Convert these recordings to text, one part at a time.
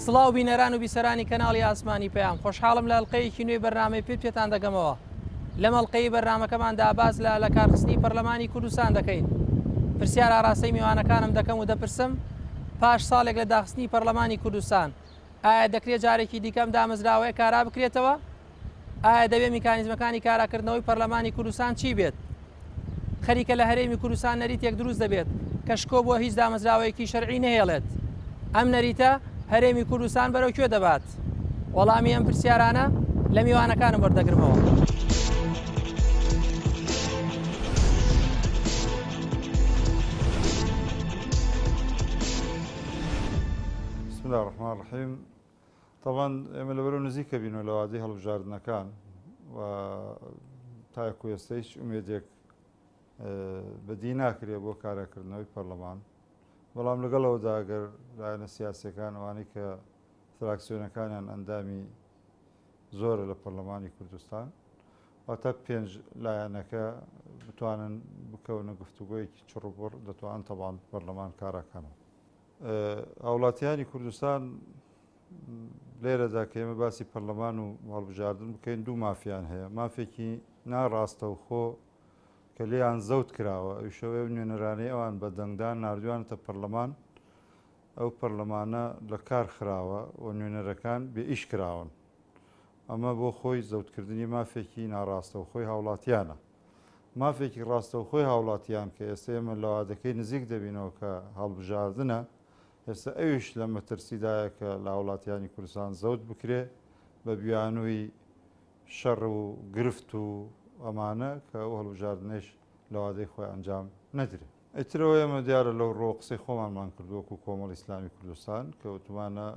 سڵاو بینەران و بیسەرانی کەناڵی ئاسمانی پەیام، خۆشحاڵم لە ئەڵقەیەکی نوێی بەرنامەی پێت پێتان دەگەمەوە. لەم ئەڵقەیەی بەرنامەکەماندا باس لە لەکارخستنی پەرلەمانی کوردستان دەکەین. پرسیار ئاراستەی میوانەکانم دەکەم و دەپرسم، پاش ساڵێک لە داخستنی پەرلەمانی کوردستان، ئایا دەکرێت جارێکی دیکە ئەم دامەزراوەیە کارا بکرێتەوە؟ ئایا دەبێ میکانیزمەکانی کاراکردنەوەی پەرلەمانی کوردستان چی بێت؟ خەریکە لە هەرێمی کوردستان نەریتێک دروست دەبێت کە شکۆ بۆ هیچ دامەزراوەیەکی شەرعی نەهێڵێت. ئەم نەریتە هەرێمی کوردستان بەرەو کوێ دەبات؟ وەڵامی ئەم پرسیارانە لە میوانەکانم وەردەگرمەوە. بسم الله الرحمن الرحیم تەبعەن ئێمە لەبەرەو نزیکە بینەوە لە وادەی هەڵبژاردنەکان و تاکو ئێستا هیچ ئومێدێک بەدی ناکرێ بۆ کاراکردنەوەی پەرلەمان بەڵام لەگەڵەوەدا ئەگەر لایەنە سیاسەکان ئەوانەی کە فراکسیۆنەکانیان ئەندامی زۆرە لە پەرلەمانی کوردستان واتە پێنج لایەنەکە بتوانن بکەونە گفتوگۆیەکی چڕوبڕ دەتوان تەبان پەرلەمان کاراکەنەوە. هاوڵاتیانی کوردستان لێرەدا کە ئێمە باسی پەرلەمان و هەڵبژاردن بکەین دوو مافیان هەیە مافێکی ناڕاستەوخۆ کە لێیان زەوت کراوە ئەویشەوەی ئەو نوێنەرانەی ئەوان بە دەنگدان ناردویانەتە پەرلەمان ئەو پەرلەمانە لە کار خراوە و نوێنەرەکان بێ ئیش کراون ئەمە بۆ خۆی زەوتکردنی مافێکی ناڕاستەوخۆی هاوڵاتیانە مافێکی ڕاستەوخۆی هاوڵاتیان کە ئێستا ئێمە لە وادەکەی نزیک دەبینەوە کە هەڵبژاردنە، ئێستا ئەویش لە مەترسیدایە کە لە هاوڵاتیانی کوردستان زەوت بکرێ بە بیانووی شەڕ و گرفت و ئەمانە کە ئەو هەڵبژاردنەیش لە وادەی خۆی ئەنجام نەدرێ. ئیتر ئەوە ئێمە دیارە لەو ڕووە قسەی خۆمانمان کردووە وەکوو کۆمەڵی ئیسلامی کوردستان کە وتومانە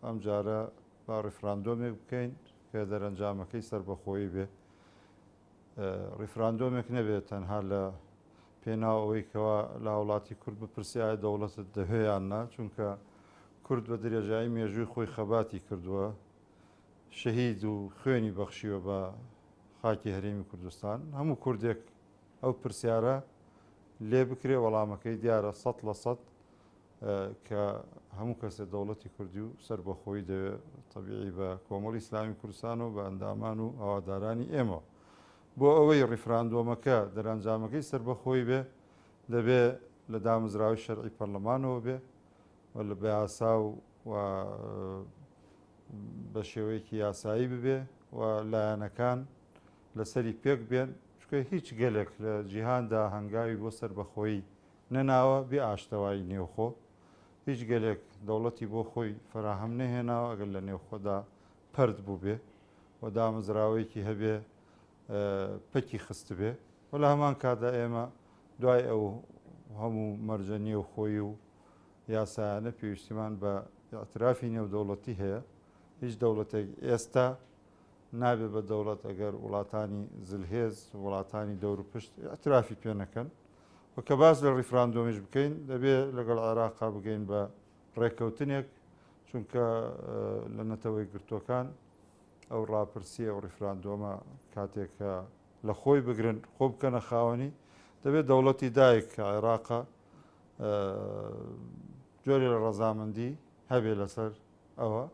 ئەم جارە با ڕیفراندۆمێک بکەین کە دەرەنجامەکەی سەربەخۆیی بێ ڕیفراندۆمێک نەبێت تەنها لە پێناو ئەوەی کەوا لە هاوڵاتی کورد بپرسی ئایا دەوڵەتت دەوێ یان نا، چونکە کورد بە درێژایی مێژووی خۆی خەباتی کردووە، شەهید و خوێنی بەخشیوە بە خاکی هەرێمی کوردستان، هەموو کوردێک ئەو پرسیارە لێ بکرێ وەڵامەکەی دیارە 100% کە هەموو کەسێ دەوڵەتی کوردی و سەربەخۆیی دەوێ تەبیعی بە کۆمەڵی ئیسلامی کوردستان و بە ئەندامان و هەوادارانی ئێمەوە. بۆ ئەوەی ڕیفراندۆمەکە دەرەنجامەکەی سەربەخۆیی بێ دەبێ لە دامەزراوەی شەرعی پەرلەمانەوە بێ و لە بەیاسا و بە شێوەیەکی یاسایی ببێ و لایەنەکان لەسەری پێک بێن چونکە هیچ گەلێک لە جیهاندا هەنگاوی بۆ سەربەخۆیی نەناوە، بێ ئاشتەوایی نێوخۆ، هیچ گەلێک دەوڵەتی بۆ خۆی فەراهەم نەهێناوە ئەگەر لە نێوخۆدا پەرت بووبێ و دامەزراوەیەکی هەبێ پەکی خستبێ و لە هەمان کاتدا ئێمە دوای ئەو هەموو مەرجە نێوخۆیی و یاسایانە پێویستیمان بە ئیعترافی نێودەوڵەتی هەیە. هیچ دەوڵەتێک ئێستا نابێ بە دەوڵەت ئەگەر وڵاتانی زلهێز، وڵاتانی دەوروپشت ئیعترافی پێ نەکەن. و کە باس لە ڕیفراندۆمیش بکەین دەبێ لەگەڵ عێراقا بگەین بە ڕێککەوتنێک چونکە لە نەتەوە یەکگرتووەکان ئەو ڕاپرسیە ئەو ڕیفراندۆمە کاتێک کە لە خۆی بگرن خۆ بکەنە خاوەنی دەبێت دەوڵەتی دایک کە عێراقە جۆرێ لە ڕەزامەندی هەبێ لەسەر ئەوە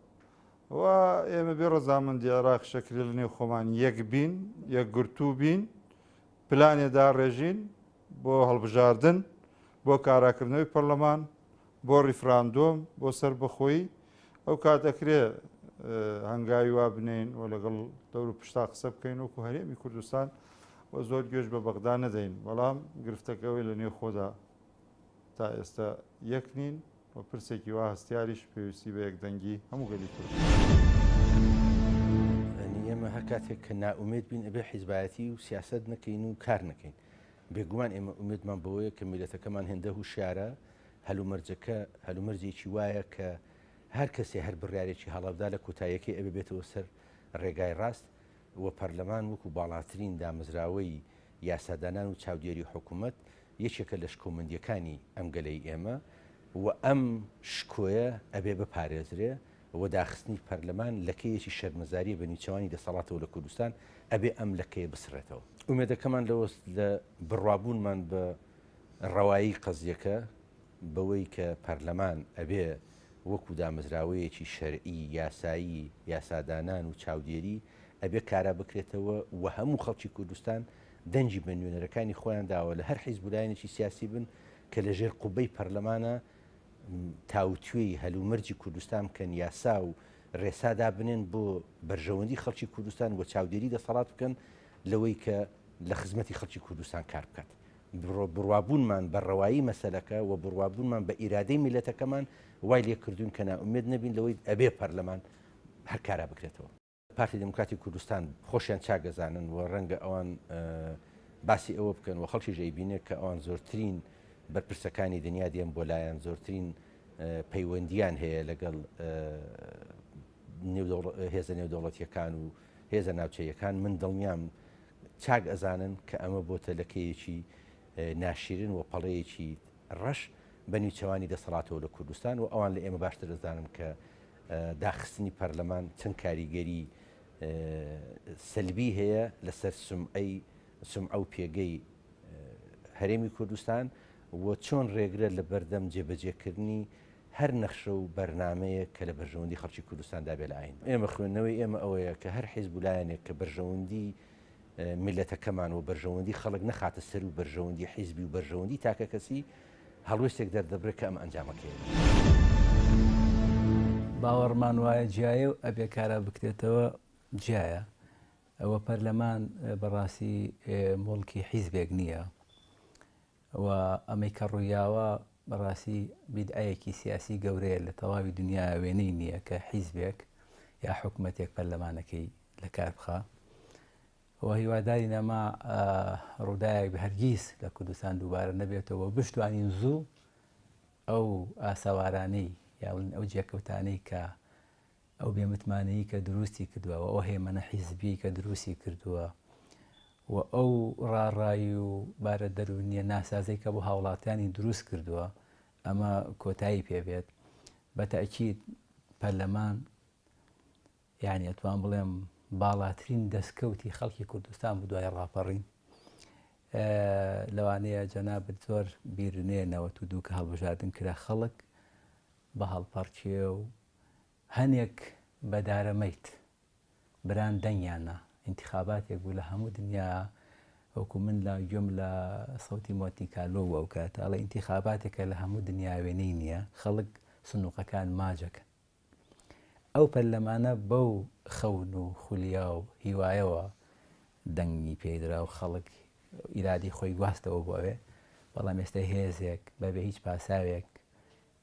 و ئێمە بێ ڕەزامەندی عێراق شەکرێ لە نێو خۆمان یەک بین یەکگرتوو بین پلانێ داڕێژین بۆ هەڵبژاردن، بۆ کاراکردنەوەی پەرلەمان، بۆ ڕیفراندۆم، بۆ سەربەخۆیی، ئەو کات ئەکرێ هەنگاوی وا بنێین و لەگەڵ دەور و پشتا قسە بکەین وەکو هەرێمی کوردستان و زۆر گوێش بە بەغدا نەدەین، بەڵام گرفتەکە ئەوەی لە نێو خۆدا تا ئێستا یەک نین و پرسێکی وا هەستیاریش پێویستی بە یەکدەنگی هەموو گەلی کوردە. یانی ئێمە هەر کاتێک کە نائومێد بین ئەبێ حیزبایەتی و سیاسەت نەکەین و کار نەکەین. بێگومان ئێمە ئومێدمان بەوەیە کە میلەتەکەمان هێندە هوشیارە، هەلومەرجەکە هەلومەرجێکی وایە کە هەر کەسێ هەر بڕیارێکی هەڵەبدا لە کۆتاییەکەی ئەبێ بێتەوە سەر ڕێگای ڕاست و پەرلەمان وەکو باڵاترین دامەزراوەی یاسادانان و چاودێری حکومەت یەکێکە لە شکۆمەندییەکانی ئەم گەلەی ئێمە و ئەم شکۆیە ئەبێ بپارێزرێ و داخستنی پەرلەمان لەکەیەکی شەرمەزارییە بە نیوچەوانی دەسەڵاتەوە لە کوردستان ئەبێ ئەم لەکەیە بسڕێتەوە. ئومێدەکەمان لەوە لە بڕوابوونمان بە ڕەوایی قەزیەکە بەوەی کە پەرلەمان ئەبێ. وەکو دامەزراوەیەکی شەرعی، یاسایی، یاسادانان و چاودێری ئەبێ کارا بکرێتەوە و هەموو خەڵکی کوردستان دەنگی بە نوێنەرەکانی خۆیان داوە لە هەر حیزب و لایەنێکی سیاسی بن کە لە ژێر قوبەی پەرلەمانە تاوتوێی هەلومەرجی کوردستان بکەن، یاسا و رێسا دابنێن بۆ بەرژەوەندی خەڵکی کوردستان و چاودێری دەسەڵات بکەن لەوەی کە لە خزمەتی خەڵکی کوردستان کار بکات. بڕوابوونمان بە ڕەوایی مەسەلەکە و بڕوابوونمان بە ئیرادەی میللەتەکەمان وای لێکردووین کە نائومێد نەبین لەوەی ئەبێ پەرلەمان هەر کارا بکرێتەوە. پارتی دیموکراتی کوردستان خۆشیان چاک ئەزانن و ڕەنگە ئەوان باسی ئەوە بکەن و خەڵکیش ئەیبینێ کە ئەوان زۆرترین بەرپرسەکانی دنیا دێن بۆ لایەن زۆرترین پەیوەندیان هەیە لەگەڵ هێزە نێودەوڵەتیەکان و هێزە ناوچەیەکان من دڵنیام چاک ئەزانن کە ئەمە بۆتە لەکەیەکی ناشیرن و پەڵەیەکی ڕەش بە نیوچەوانی دەسەڵاتەوە لە کوردستان و ئەوان لە ئێمە باشتر دەزانن کە داخستنی پەرلەمان چەند کاریگەری سەلبی هەیە لەسەر سمعەی سمعە و پێگەی هەرێمی کوردستان و چۆن ڕێگرە لە بەردەم جێبەجێکردنی هەر نەخشە و بەرنامەیەک کە لە بەرژەوەندی خەڵکی کوردستاندا بێ لە ئایندە. ئێمە خوێندنەوەی ئێمە ئەوەیە کە هەر حیزب و لایەنێک کە بەرژەوەندی میللەتەکەمان و بەرژەوەندی خەڵک نەخاتە سەروو بەرژەوەندی حیزبی و بەرژەوەندی تاکەکەسی، هەڵوێستێک دەردەبرێت کە ئەمە ئەنجامەکەیەتی. باوەڕمان وایە جیایە و ئەبێ کارا بکرێتەوە جیایە. ئەوە پەرلەمان بەڕاستی موڵکی حیزبێک نییە. و ئەمەی کە ڕوویاوە بەڕاستی بیدعەیەکی سیاسی گەورەیە لە تەواوی دنیا وێنەی نییە کە حیزبێک یا حکومەتێک پەرلەمانەکەی لە کار بخا و هیوادارین ئەمە ڕووداوێک بە هەرگیز لە کوردستان دووبارە نەبێتەوە بشتوانین زوو ئەو ئاسەوارانەی یا ئەو جێکەوتانەی کە ئەو بێ متمانەیی کە دروستی کردووە و ئەو هەیمەنە حیزبیەی کە دروستی کردووە و ئەو ڕاڕایی و بارە دەروونیە ناسازەی کە بۆ هاوڵاتیانی دروست کردووە ئەمە کۆتایی پێ بێت. بە تەئکید پەرلەمان یانی ئەتوان بڵێم باڵاترین دەستکەوتی خەڵکی کوردستان بوو دوای ڕاپەڕین. لەوانەیە جەنابت زۆر بیر نێنەوە تو دوو کە هەڵبژاردن کرا خەڵک بە هەڵپەڕکێ و هەنێک بە دارە مەیت بران دەنگیان نا ئینتخاباتێک بوو لە هەموو دنیا وەکو من لە گوێم لە سەوتی مۆنتی کارلۆ بوو ئەو کاتە ئەڵێ ئینتخاباتێکە لە هەموو دنیا وێنەی نییە خەڵک سنووقەکان ماجەکەن ئەو پەرلەمانە بەو خەون و خولیا و هیوایەوە دەنگی پێدرا و خەڵک ئیرادی خۆی گواستەوە بۆ ئەوێ بەڵام ئێستا هێزێک بەبێ هیچ پاساوێک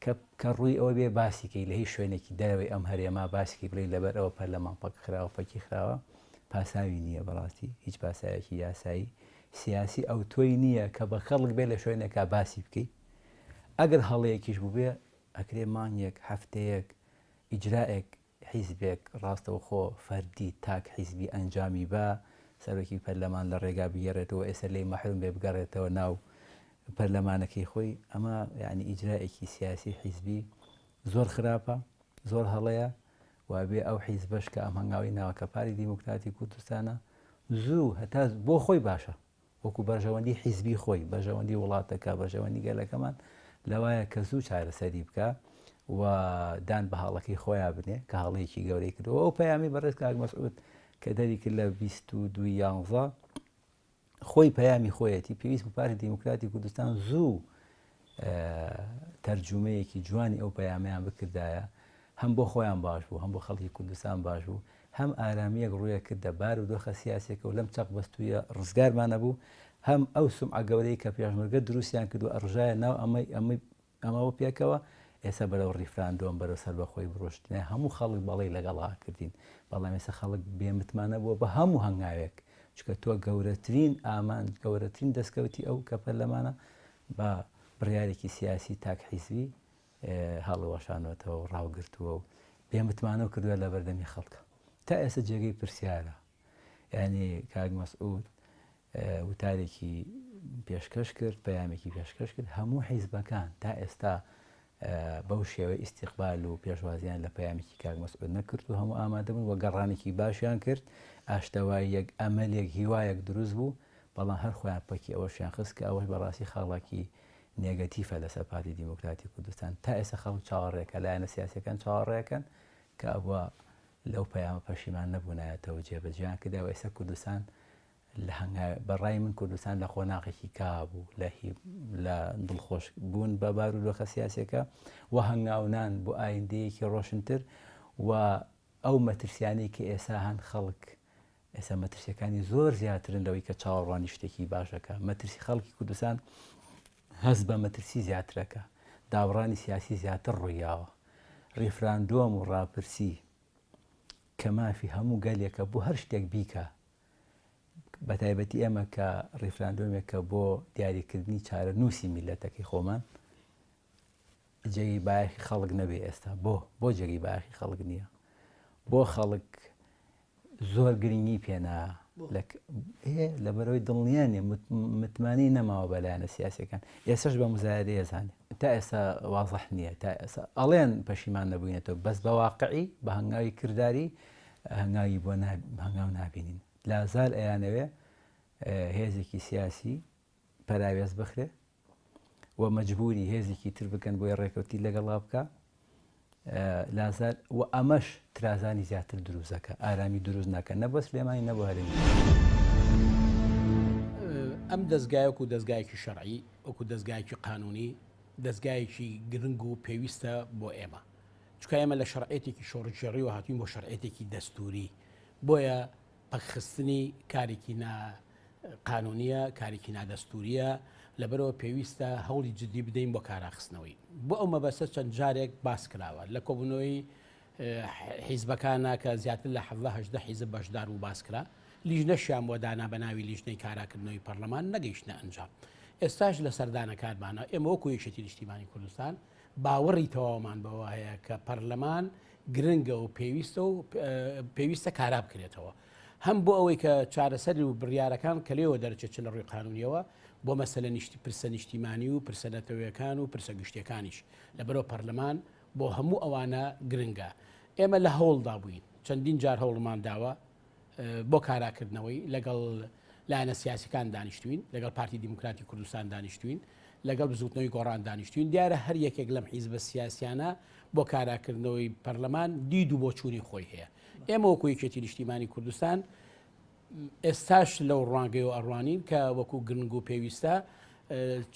کە کە ڕووی ئەوە بێ باسی کەی لە هیچ شوێنێکی دەرەوەی ئەم هەرێما باسی کەی بڵێی لەبەر ئەوە پەرلەمان پەک خراوە پەکی خراوە پاساوی نییە بەڕاستی هیچ پاساوێکی یاسایی سیاسی ئەوتۆی نییە کە بە خەڵک بێ لە شوێنێکا باسی بکەی ئەگەر هەڵەیەکیش بووبێ ئەکرێ مانگێک هەفتەیەک ئیجرائێک حیزبێک ڕاستەوخۆ فەردی تاک حیزبی ئەنجامی با، سەرۆکی پەرلەمان لە ڕێگا بگێڕێتەوە ئێستا لێی مەحروم بێ بگەڕێتەوە ناو پەرلەمانەکەی خۆی، ئەمە یانی ئیجرائێکی سیاسی حیزبی زۆر خراپە، زۆر هەڵەیە و ئەبێ ئەو حیزبەش کە ئەم هەنگاوەی ناوە کە پارتی دیموکراتی کوردستانە زوو هەتا بۆ خۆی باشە وەکو بەرژەوەندی حیزبی خۆی، بەرژەوەندی وڵاتەکە، بەرژەوەندی گەلەکەمان لەوایە کە زوو چارەسەری بکا و دان بە هەڵەکەی خۆیان بنێ کە هەڵەیەکی گەورەی کردووە. ئەو پەیامی بەڕێز کاک مەسعود کە دەری کرد لە 22 یانزە خۆی پەیامی خۆیەتی پێویست بوو پارتی دیموکراتی کوردستان زوو تەرجومەیەکی جوانی ئەو پەیامەیان بکردایە هەم بۆ خۆیان باش بوو هەم بۆ خەڵکی کوردستان باش بوو هەم ئارامییەک ڕوویە کردە بار و دۆخە سیاسیەکە و لەم چەق بەستوویە ڕزگارمان ئەبوو، هەم ئەو سومعە گەورەی کە پێشمەرگە دروستیان کردووە ئەڕژایە ناو ئەمەی ئەمەی ئەمەوە پێکەوە، ئێستا بەرەو ڕیفراندۆم بەرەو سەربەخۆی بڕۆشتینە هەموو خەڵک بەڵێی لەگەڵا کردین، بەڵام ئێستا خەڵک بێ متمانە بووە بە هەموو هەنگاوێک، چونکە تۆ گەورەترین ئامانج گەورەترین دەستکەوتی ئەو کە پەرلەمانە بە بڕیارێکی سیاسی تاک حیزبی هەڵوەشانوەتەوە و ڕاوگرتووە و بێ متمانەو کردووە لە بەردەمی خەڵکە تا ئێستا جێگەی پرسیارە یعنی کاک مەسعود وتارێکی پێشکەش کرد پەیامێکی پێشکەش کرد هەموو حیزبەکان تا ئێستا بەو شێوە ئیستیقبال و پێشوازیان لە پەیامێکی کاک مەسعود نەکرد و هەموو ئامادە بوون و گەڕانێکی باشیان کرد ئاشتەواییەک ئەمەلێک هیوایەک دروست بوو بەڵام هەر خۆیان پەکی ئەوەشیان خست کە ئەوەش بەڕاستی خاڵاکی. نێگەتیفە لەسەر پارتی دیموکراتی کوردستان. تا ئێستا خەڵک چاوەڕێکە، لایەنە سیاسیەکان چاوەڕێکەن کە ئەبوا لەو پەیامە پەشیمان نەبوونایەتەوە جێبەجێیان کردایە و ئێستا کوردستان لە هەنگاوێ بە ڕای من کوردستان لە قۆناغێکی کا بوو لە هی لە دڵخۆش بوون بە بارودۆخە سیاسیەکە و هەنگاونان بۆ ئایندەیەکی ڕۆشنتر و ئەو مەترسیانەی کە ئێسا هەن خەڵک ئێستا مەترسیەکانی زۆر زیاترن لەوەی کە چاوەڕوانی شتێکی باشەکە مەترسی خەڵکی کوردستان هەست بە مەترسی زیاترەکە دابڕانی سیاسی زیاتر ڕوویاوە ڕیفراندۆم و ڕاپرسی کە مافی هەموو گەلێکە بۆ هەر شتێک بیکە بەتایبەتی ئێمە کە ڕیفراندۆمێکە بۆ دیاریکردنی چارەنووسی میللەتەکەی خۆمان جێگەی بایەخی خەڵک نەبێ ئێستا بۆ بۆ جێگەی بایەخی خەڵک نییە بۆ خەڵک زۆر گرنگی پێنا لەبەرەوەی دڵنیا نیە متمانەی نەماوە بە لایەنە سیاسەکان ئێسش بە مزایدە ێزانێ تا ئێستا وازح نییە تا ئێستا ئەڵێن پەشیمان نەبووینەتەوە بەس بە واقعی بە هەنگاوی کرداری هەنگاوی بۆ هەنگاو نابینین لازال ئەیانەوێ هێزێکی سیاسی پەراوێز بخرێ و مەجبوری هێزێکی تر بکەن بۆی ڕێکەوتی لەگەڵا بکە لازال و ئەمەش ترازانی زیاتر دروزەکە ئارامی دروست ناکە نە بۆ سلێمانی نە بۆ هەرێمی. ئەم دەزگایە وەکو دەزگایەکی شەرعی وەکو دەزگایەکی قانونی دەزگایەکی گرنگ و پێویستە بۆ ئێمە چونکە ئێمە لە شەرعێتێکی شۆڕشگێڕیوە هاتوین بۆ شەرعێتێکی دەستوری بۆیە پەکخستنی کارێکی نا قانونیە کارێکی نادەستوریە لەبەرەوە پێویستە هەوڵی جدی بدەین بۆ کاراخستنەوەی بۆ ئەو مەبەستە چەند جارێک باس کراوە لە کۆبوونەوەی حیزبەکانە کە زیاتر لە حەڤدە هەژدە حیزب بەشدار و باس کرا لیژنەشیان بۆ دانا بە ناوی لیژنەی کاراکردنەوەی پەرلەمان نەگەیشتنە ئەنجام ئێستاش لە سەردانەکانمانە ئێمە وەکو یەکێتی نیشتیمانی کوردستان باوەڕی تەواومان بەوە هەیە کە پەرلەمان گرنگە و پێویستە و پێویستە کارا بکرێتەوە هەم بۆ ئەوەی کە چارەسەری و بڕیارەکان کە لێوە دەرچێت چ لە ڕووی قانونیەوە بۆ مەسەلە نیشتی پرسە نیشتیمانی و پرسە نەتەوەیەکان و پرسە گشتیەکانیش لەبەرەوە پەرلەمان بۆ هەموو ئەوانە گرنگە ئێمە لە هەوڵدا بووین چەندین جار هەوڵمان داوە بۆ کاراکردنەوەی لەگەڵ لایەنە سیاسەکان دانیشتوین لەگەڵ پارتی دیموکراتی کوردستان دانیشتوین لەگەڵ بزوتنەوەی گۆڕان دانیشتوین دیارە هەر یەکێک لەم حیزبە سیاسیانە بۆ کاراکردنەوەی پەرلەمان دید و بۆچوونی خۆی هەیە ئێمە وەکو یەکێتی نیشتیمانی کوردستان ئێستاش لەو ڕوانگەیەوە ئەڕوانین کە وەکو گرنگ و پێویستە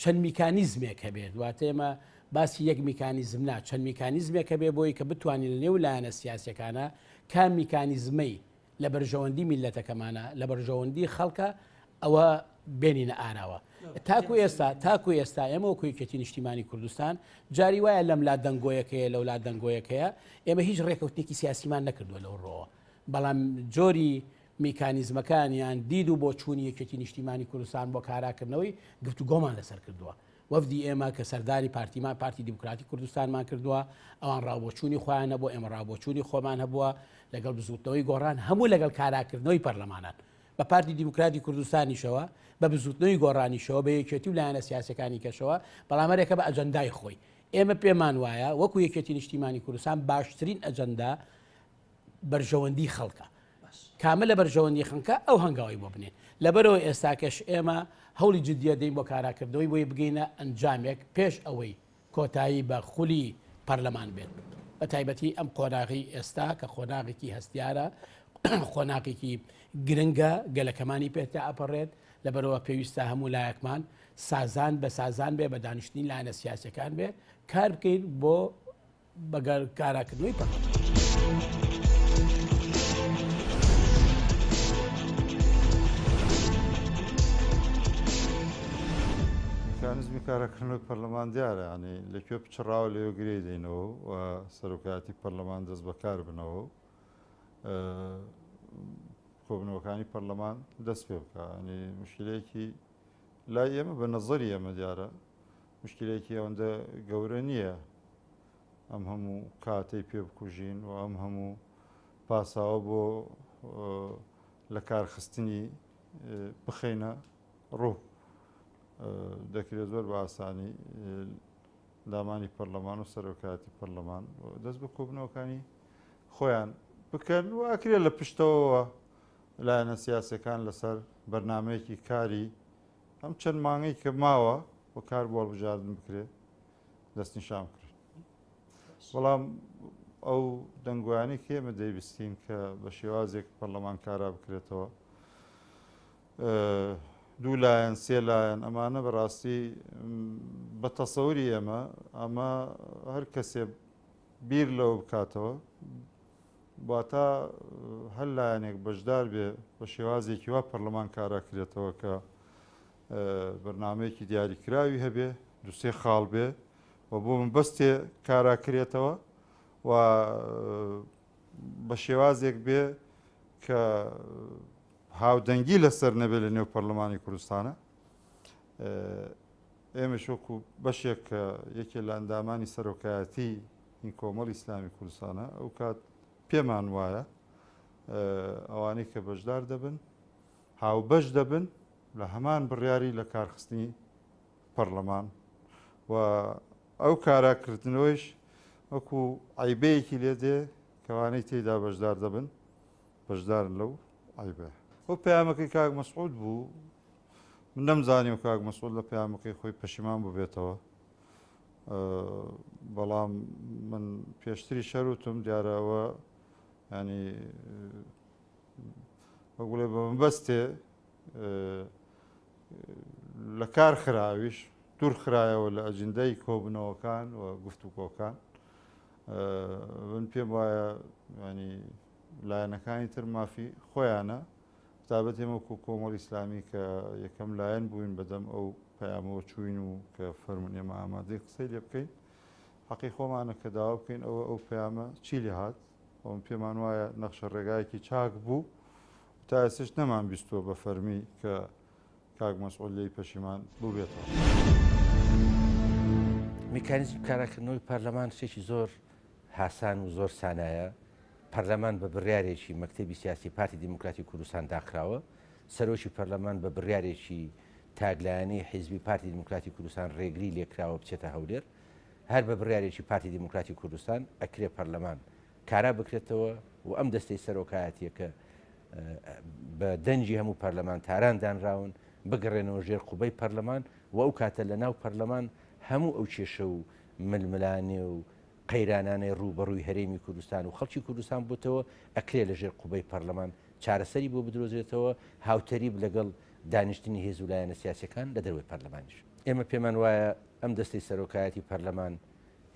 چەند میکانیزمێک هەبێت واتە ئێمە باسی یەک میکانیزم نا چەند میکانیزمێک هەبێ بۆی کە بتوانین لە نێو لایەنە سیاسەکانە کام میکانیزمەی لە بەرژەوەندی میلەتەکەمانە لە بەرژەوەندی خەڵکە ئەوە بێنینە ئاراوە تاکو ئێستا تاکو ئێستا ئێمە وەکو یەکێتی نیشتیمانی کوردستان جاری وایە لەم لا دەنگۆیەکەیە لەو لا دەنگۆیەکەیە ئێمە هیچ ڕێکەوتنێکی سیاسیمان نەکردووە لەو ڕۆوە بەڵام جۆری میکانیزمەکان یان دید و بۆچوونی یەکێتی نیشتیمانی کوردستان بۆ کاراکردنەوەی گفتوگۆمان لەسەر کردووە. وەفدی ئێمە کە سەردانی پارتیمان پارتی دیموکراتی کوردستانمان کردووە، ئەوان ڕاوبۆچوونی خۆیان هەبووە، ئێمە ڕاوبۆچوونی خۆمان هەبووە، لەگەڵ بزووتنەوەی گۆڕان هەموو لەگەڵ کاراکردنەوەی پەرلەمانان. بە پارتی دیموکراتی کوردستانیشەوە، بە بزووتنەوەی گۆڕانیشەوە، بە یەکێتی و لایەنە سیاسیەکانی کەشەوە، بەڵام هەرێکە بە ئەجەندای خۆی. ئێمە پێمان وایە وەکو یەکێتی نیشتیمانی کوردستان باشترین ئەجەندا بەرژەوەندی خەڵکە کامە لە بەرژەوەندی خەڵکە ئەو هەنگاوی بۆ بنێن لەبەرەوە ئێستاکەش ئێمە هەوڵی جدیە دەین بۆ کاراکردنەوەی بۆی بگەینە ئەنجامێک پێش ئەوەی کۆتایی بە خولی پەرلەمان بێت بە تایبەتی ئەم قۆناغی ئێستا کە قۆناغێکی هەستیارە قۆناغێکی گرنگە گەلەکەمانی پێتا ئەپەڕێت لەبەرەوە پێویستە هەموو لایەکمان سازان بە سازان بێ بە دانیشتنی لایەنە سیاسەکان بێ کار بکەین بۆ بە کاراکردنەوەی پەرلەمان. میکانیزمی کاراکردنەوەی پەرلەمان دیارە ینی لە کوێ پچڕاوە لەوێ گرێ دەینەوە و سەرۆکایەتی پەرلەمان دەست بەکار بنەوە و کۆبنەوەکانی پەرلەمان دەست پێ بکە ینی مشکلەیەکی لای ئێمە بە نەزەری ئێمە دیارە مشکلەیەکی ئەوەندە گەورە نییە ئەم هەموو کاتەی پێ بکوژین و ئەم هەموو پاساوە بۆ لە کارخستنی بخەینە ڕوو دەکرێت زۆر بە ئاسانی دامانی پەرلەمان و سەرۆکایەتی پەرلەمان دەست بە کۆبنەوەکانی خۆیان بکەن و ئەکرێت لە پشتەوە لایەنە سیاسەکان لەسەر بەرنمەیەکی کاری ئەم چەند مانگەی کە ماوە. و کار بۆ هەڵبژاردن بکرێ دەستنیشان بکرێن. بەڵام ئەو دەنگۆیانەی کە ئێمە دەیبستین کە بە شێوازێک پەرلەمان کارا بکرێتەوە دوو لایەن سێ لایەن ئەمانە بەڕاستی بە تەسەوری ئێمە ئەمە هەر کەسێ بیر لەوە بکاتەوە واتا هەر لایەنێک بەشدار بێ بە شێوازێکی وا پەرلەمان کارا کرێتەوە کە بەرنامەیەکی دیاریکراوی هەبێ دوسێ خاڵ بێ و بۆ مەبەستێ کارا کرێتەوە و بە شێوازێک بێ کە هاودەنگی لەسەر نەبێت لە نێو پەرلەمانی کوردستانە ئێمەش وەکو بەشێک کە یەکێ لە ئەندامانی سەرۆکایەتی این کۆمەڵی ئیسلامی کوردستانە ئەو کات پێمان وایە ئەوانەی کە بەشدار دەبن هاوبەش دەبن لە هەمان بڕیاری لە کارخستنی پەرلەمان و ئەو کاراکردنەوەیش وەکو عیبەیەکی لێ دێ کەوانەی تێیدا بەشدار دەبن بەشدارن لەو عیبە. ئەو پەیامەکەی کاک مەسعود بوو من نەمزانیوە کاک مەسعود لە پەیامەکەی خۆی پەشیمان ببێتەوە بەڵام من پێشتری شەروتم دیارە ئەوە ینی بەگوڵێ بە مەبەستێ لە کار خراویش دوور خرایەوە لە ئەجندای کۆبوونەوەکان و گفتوگۆکان من پێم وایە ینی لایەنەکانی تر مافی خۆیانە تابەت ئێمە وەکو کۆمەڵی ئیسلامی کە یەکەم لایەن بووین بەدەم ئەو پەیامەوە چوین و کە فەرمون ئێمە ئامادەی قسەی لێ بکەین حەقی خۆمانە کە داوا بکەین ئەوە ئەو پەیامە چی لێ هات ئەوم پێمان وایە نەخشە ڕێگایەکی چاک بوو تا ئێستش نەمان بیستووە بە فەرمی کە کاک مەسعود لێی پەشیمان بووبێتەوە. میکانیزمی کاراکردنەوەی پەرلەمان شتێکی زۆر هاسان و زۆر سانایە، پەرلەمان بە بڕیارێکی مەکتەبی سیاسی پارتی دیموکراتی کوردستان داخراوە، سەرۆکی پەرلەمان بە بڕیارێکی تاکلایەنەی حیزبی پارتی دیموکراتی کوردستان ڕێگری لێکراوە بچێتە هەولێر، هەر بە بڕیارێکی پارتی دیموکراتی کوردستان ئەکرێ پەرلەمان کارا بکرێتەوە و ئەم دەستەی سەرۆکایەتیە کە بە دەنگی هەموو پەرلەمانتاران دانراون بگەڕێنەوە ژێر قوبەی پەرلەمان و ئەو کاتە لە ناو پەرلەمان هەموو ئەو کێشە و ململانێ و قەیرانانەی ڕووبەڕووی هەرێمی کوردستان و خەڵکی کوردستان بۆتەوە ئەکرێ لە ژێر قوبەی پەرلەمان چارەسەری بۆ بدرۆزرێتەوە هاوتەریب لەگەڵ دانیشتنی هێز و لایەنە سیاسیەکان لە دەرەوەی پەرلەمانیش. ئێمە پێمان وایە ئەم دەستەی سەرۆکایەتی پەرلەمان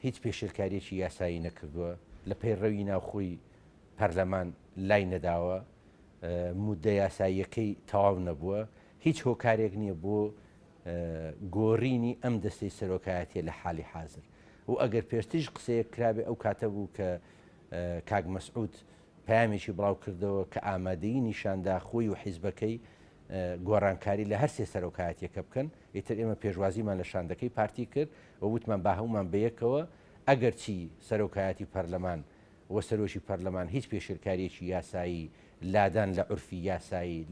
هیچ پێشێلکارییەکی یاسایی نەکردووە، لە پەیڕەوی ناوخۆی پەرلەمان لای نەداوە، موددە یاساییەکەی تەواو نەبووە، هیچ هۆکارێک نییە بۆ گۆڕینی ئەم دەستەی سەرۆکایەتیە لە حالی حازر و ئەگەر پێشتریش قسەیەک کرابێ ئەو کاتە بوو کە کاک مەسعود پەیامێکی بڵاو کردەوە کە ئامادەیی نیشاندا خۆی و حیزبەکەی گۆڕانکاری لە هەر سێ سەرۆکایەتیەکە بکەن، ئیتر ئێمە پێشوازیمان لە شاندەکەی پارتی کرد و وتمان با هەموومان بەیەکەوە ئەگەرچی سەرۆکایەتی پەرلەمان و سەرۆکی پەرلەمان هیچ پێشێلکاریەکی یاسایی، لادان لە عورفی یاسایی،